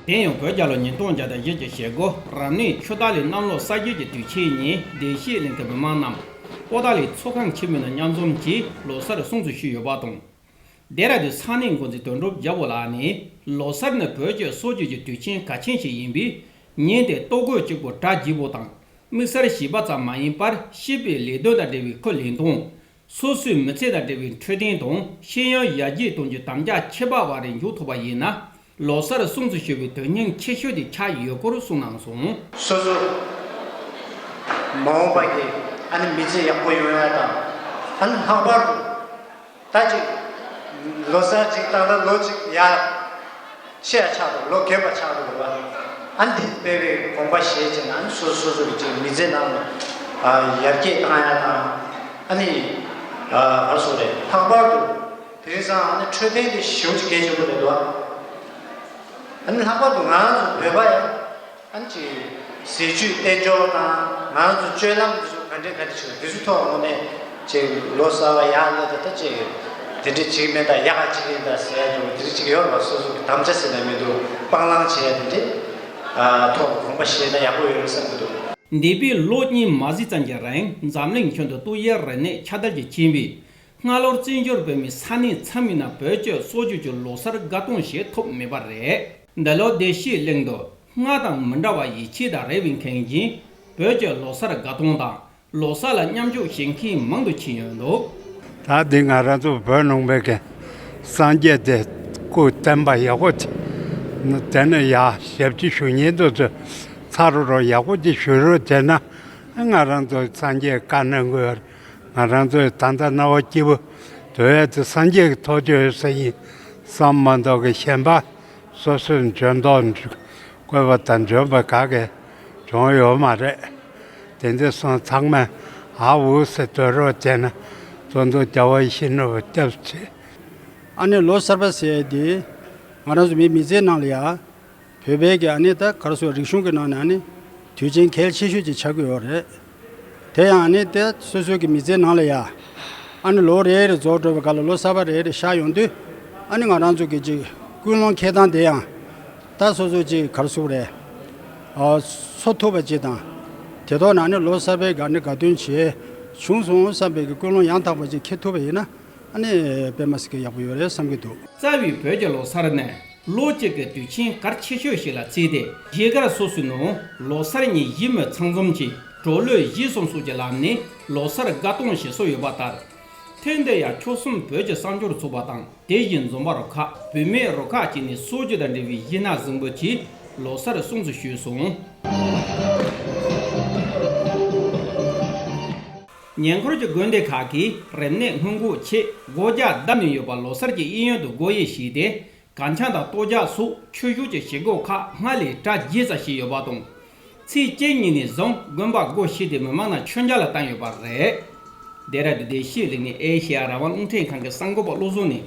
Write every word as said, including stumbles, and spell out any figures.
དེ་ཡང་བོད་རྒྱལ་ལོ་ཉིས་སྟོང་བརྒྱ་དང་བཞི་བཅུ་ཞེ་དགུ་རབ་གནས་ཆུ་སྟག་ལོའི་གནམ་ལོ་གསར་བརྗེ་གི་དུས་ཆེན་ཉིན་བདེ་སྐྱིད་གླིང་གི་མི་མང་རྣམས་པོ་ཏཱ་ལའི་ཚོགས་ཁང་ཆེན་མོའི་ནང་མཉམ་འཛོམས་ཀྱིས་ལོ་གསར་སྲུང་བརྩི་ཞུས་ཡོད་པ་དང་། ལྡེ་ར་ལྡུན་ས་གནས་འགོ་འཛིན་དོན་གྲུབ་རྒྱལ་པོ་ལགས་ནས་ལོ་གསར་ནི་བོད་ཀྱི་སྲོལ་རྒྱུན་གྱི་དུས་ཆེན་གལ་ཆེན་ཞིག་ཡིན་པས། ཉིན་དེ་ལྟོ་གོས་གཅིག་པུ་གྲ་རྒྱས་པོ་དང་། དམིགས་བསལ་བྱིས་པ་ཙམ་མ་ཡིན་པར་སྐྱེས་པའི་ལས་དོན་དང་འབྲེལ་བའི་ཁས་ལེན་དང་། སོ་སོའི་མི་ཚེ་དང་འབྲེལ་བའི་འཕྲོད་བསྟེན་དང་ཤེས་ཡོན་ཡར་རྒྱས་གཏོང་རྒྱུའི་དམ་བཅའ་ཁྱད་པར་བ་རེ་འཇོག་ཐུབ་པ་ཡིན་ན། ལོ་གསར་སྲུང་བརྩི་ཞུ་བའི་དོན་སྙིང་ཆེ་ཤོས་དེ་ཆགས་ཡོད་སྐོར་གསུངས་གནང་སོང་། སོ་སོ་མ་འོངས་པ་གི་ཨ་ནི་མི་ཚེ་ཡག་པོ་ཡོང་ཡ་དང་། ཨ་ནི་ལྷག་པར་དུ། ད་ཅིག་ལོ་གསར་ཅིག་བཏང་ན་ལོ་ཅིག་ཡར་ཆེ་ཡ་ཆགས་འདུག་ལོ་རྒས་པ་ཆགས་འདུག་བ། ཨ་ནི་དེ་དཔེ་བའི་དགོངས་པ་བཞེས་བྱས་ན། ཨ་ནི་སོ་སོ་སོ་གི་ཅིག་མི་ཚེ་ནང་ལ་ཡར་རྒྱས་བཏང་ཡ་དང་། ཨ་ནི་ག་རེ་ཟེར་དགོས་རེད། ལྷག་པར་དུ་དེང་སང་ཨ་ནི་འཕྲོད་བསྟེན་དེ་ཞེ་པོ་ཅིག་གལ་ཆེན་པོ་རེད་འདུག་ཨ་ནི་ལྷག་པར་དུ་ང་རང་ཚོ་བོད་པ་ཡང་། ཨ་ནི་ཅིག་ཟས་བཅུད་རྟེན་འབྱོར་དང་ང་རང་ཚོ་སྤྱོད་ལམ་འདི་ཚོ་ག་འདྲ་ག་འདྲ་ཞིག་འདི་ཚོ་ཐོག་ངོས་ནས་ཅིག་ལོ་གསར་བ་ཡར་སླེབས་ད་ད་ཅིག་དེ་འདྲ་ཅིག་མེད་ད་ཡག་ག་ཅིག་ཡིན་ད་ཟེར་ཡ་འདུག་དེ་འདྲ་ཅིག་ཡོད་རེད་བ། སོ་སོ་གི་དམ་བཅའ་ཟེར་ན་མི་འདུག་སྤང་བླང་བྱེད་ཡ་དེ་འདྲ་ཐོག་དགོངས་པ་བཞེས་ན་ཡག་པོ་ཡོད་རེད་བསམ་གི་འདུག་འདས་པའི་ལོ་གཉིས་མ་ཟིན་ཙམ་གྱི་རིང་འཛམ་གླིང་ཁྱོན་དུ་ཏོག་དབྱིབས་རིམས་ནད་ཁྱབ་གདལ་གྱི་རྐྱེན་པས། སྔ་ལོར་བཙན་བྱོལ་བོད་མིའི་ས་གནས་མཚམས་མིན་ན་བོད་ཀྱི་སྲོལ་རྒྱུན་གྱི་ལོ་གསར་དགའ་སྟོན་ཞིག་ཐོབ་མེད་པ་རེད། འདི་ལོ་བདེ་སྐྱིད་གླིང་དུ་སྔར་དང་མི་འདྲ་བ་ཡིད་ཆེས་དང་རེ་བའི་མཁན་གྱིས་བོད་ཀྱི་ལོ་གསར་དགའ་སྟོན་དང་ལོ་གསར་ལ་མཉམ་ཞུགས་བྱེད་མཁན་མང་དུ་ཕྱིན་ཡོད་འདུག་ད་འདི་ང་རང་ཚོ་བོད་ནང་པའི་གི་སངས་རྒྱས་དེ་སྐུ་བསྟན་པ་ཡག་པོ་དེ་ནས་ཡར་ཞབས་ཕྱི་ཞུ་མཁན་དེ་ཚོ་ཚ་རུ་རུ་ཡག་པོ་ཅིག་ཞུ་རོགས་བྱས་ན། ང་རང་ཚོ་སངས་རྒྱས་བཀའ་གནང་དགོས། ང་རང་ཚོས་ད་ལྟ་རྣ་བ་སྐྱིད་པོ་སྡོད་ཡ་དེ་སངས་རྒྱས་ཀྱི་ཐུགས་རྗེ་ཡོད་ས་ཡིན་བསམ་མ་གཏོགས་ཀྱི་གཞན་པ་སོ་སོའི་འཇོན་ཐོག་བཀོད་པ་དང་འཇོན་པ་ག་གེ་བྱུང་ཡོད་མ་རེད། དེ་འདྲ་སོང་ཚང་མས་ཨ་འུ་ཟེར་སྡོད་རོགས་བྱས་ན་ཏོག་ཏོག་རྒྱལ་བ་ཡིད་བཞིན་ནོར་བུ་སྐྱབས་ཆེ། ཨ་ནི་ལོ་གསར་པ་ཟེར་ཡ་དེ་ང་རང་ཚོ་མི་མི་ཚེའི་ནང་ལ་ཡ། བོད་པའི་གི་ཨ་ནི་ད་ག་རེ་ཟེར། རིག་གཞུང་གི་ནང་ནས་ཨ་ནི་དུས་ཆེན་གལ་ཆེ་ཤོས་ཅིག་ཆགས་ཀྱི་ཡོད་རེད། དེ་ཡང་ཨ་ནི་ད་སོ་སོའི་གི་མི་ཚེའི་ནང་ལ་ཡ། ཨ་ནི་ལོ་རེ་རེ་རྫོགས་འགྲོ་བའི་སྐབས་ལ་ལོ་གསར་པ་རེ་རེ་ཤར་ཡོང་དུས། ཨ་ནི་ང་རང་ཚོ་གི་ཅིག་ཀུན་སློང་འཁྱེར་སྟངས་དེ་ཡང་ད་སོ་སོ་ཅིག་ག་རེ་ཟེར་དགོས་རེད། ཨ། འཚོ་ཐུབ་པ་ཅིག་དང་། དེ་ཐོག་ནས་ཨ་ནི་ལོ་གསར་པའི་གི་ཨ་ནི་དགའ་སྟོན་བྱས་བྱུང་སོང་བསམ་པའི་གི་ཀུན་སློང་ཡང་དག་པ་ཅིག་འཁྱེར་ཐུབ་པ་ཡིན་ན། ཨ་ནི་དཔེ་མ་སྲིད་ཀྱི་ཡག་པོ་ཡོད་རེད་བསམ་གྱི་འདུག་རྩ་བའི་བོད་ཀྱི་ལོ་གསར་ནི་ལོ་གཅིག་གི་དུས་ཆེན་གལ་ཆེ་ཤོས་ཤིག་ལ་བརྩིས་ཏེ། རྒྱ་གར་སོ་སོའི་ནང་ལོ་གསར་ཉིན་གཞིས་མི་ཚང་འཛོམས་ཀྱིས་གྲོ་ལོད་གཞིས་གསུམ་སོགས་ཀྱི་ལམ་ནས་ལོ་གསར་དགའ་སྟོན་ཞེས་སུ་ཡོད་པ་ལྟར། ཐེངས་འདི་ཡང་ཆོལ་གསུམ་བོད་ཀྱི་གསར་འབྱོར་ཚོགས་པ་དང་། དེ་བཞིན་འཛོམས་པ་རུ་ཁག་བུད་མེད་རུ་ཁག་བཅས་ནས་སྲོལ་རྒྱུན་དང་འབྲེལ་བའི་གཞས་སྣ་གཟིགས་འབུལ་གྱིས་ལོ་གསར་སྲུང་བརྩི་ཞུས་སོང་། ཉེ་འཁོར་གྱི་དགོན་སྡེ་ཁག་གིས་རིམས་ནད་སྔོན་འགོག་ཆེད་སྒོ་རྒྱག་བརྡབས་ནས་ཡོད་པ་ལོ་གསར་གྱི་གཡས་གཡོན་དུ་སྒོ་དབྱེ་བྱས་ཏེ། གར་འཆམ་དང་གཏོར་རྒྱག་སོགས་ཆོས་ཕྱོགས་ཀྱི་བྱེད་སྒོ་ཁག་སྔར་ལས་གྲ་རྒྱས་ཙམ་བྱས་ཡོད་པ་དང་། ཚེས་བཅུ་གཉིས་ནས་བཟུང་དགོན་པ་སྒོ་ཕྱེ་སྟེ་མི་མང་རྣམས་མཆོད་མཇལ་ལ་བཏང་ཡོད་པ་རེད། ལྡེ་ར་ལྡུན་བདེ་སྐྱིད་གླིང་ནས་ཨེ་ཤེ་ཡ་རང་དབང་རླུང་འཕྲིན་ཁང་གི་གསར་འགོད་པ་བློ་བཟང་ནས།